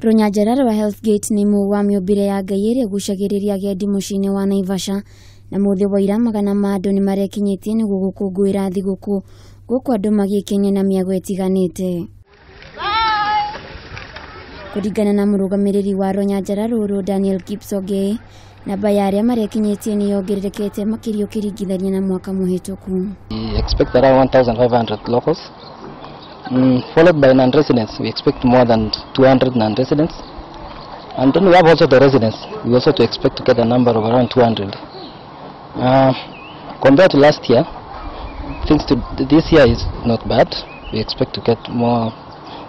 Rũnyanjara rwa Hell's Gate nĩ ĩmwe wa mĩũmbĩre ya Ngai ĩrĩa ĩgucagĩrĩria agendi mũciĩ-inĩ wa Naivasha, na mũthĩ wa ira magana ma andũ nĩmarekinyĩtie nĩguo gũkũngũĩra thigũkũ gũkũ andũ magĩkenia na mĩago ĩtiganĩte. Kũringana na mũrũgamĩrĩri wa rũnyanjara rũrũ Daniel Kipsogei, namba ya arĩa marekinyĩtie nĩ yongererekete makĩria ũkĩringithania na mwaka mũhĩtũku. We expect around 1,500 locals, followed by non-residents. We expect more than 200 non-residents. And then we have also the residents. We also to expect to get a number of around 200. Compared to last year, things to this year is not bad. We expect to get more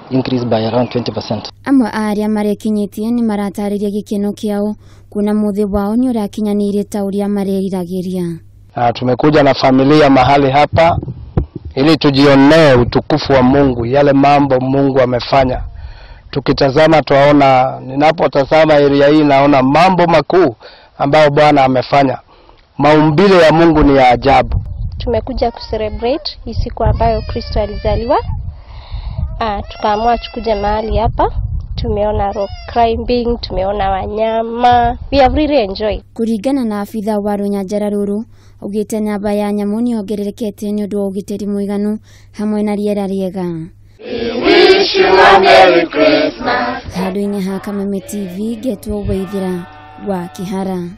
increase by around 20%. Amwe a arĩa marekinyĩtie nĩ maratarĩria gĩkeno kĩao kuona mũthĩ wao nĩ ũrakinyanĩire ta ũrĩa mareriragĩria. Na tumekuja na familia mahali hapa ili tujionee utukufu wa Mungu, yale mambo Mungu amefanya. Tukitazama twaona, ninapotazama area hii naona mambo makuu ambayo Bwana amefanya. Maumbile ya Mungu ni ya ajabu. Tumekuja kucelebrate hii siku ambayo Kristo alizaliwa. Tukaamua tukuje mahali hapa. Tumeona rock climbing, tumeona wanyama. We have really enjoyed. Kũringana na abitha wa rũnyanjara rũrũ, augĩte namba ya nyamũ nĩ yongererekete nĩ ũndũ wa ũgitĩri mũiganu hamwe na rĩera rĩega. Handũ-inĩ ha Kameme TV, ngetwo Waithĩra wa Kĩhara.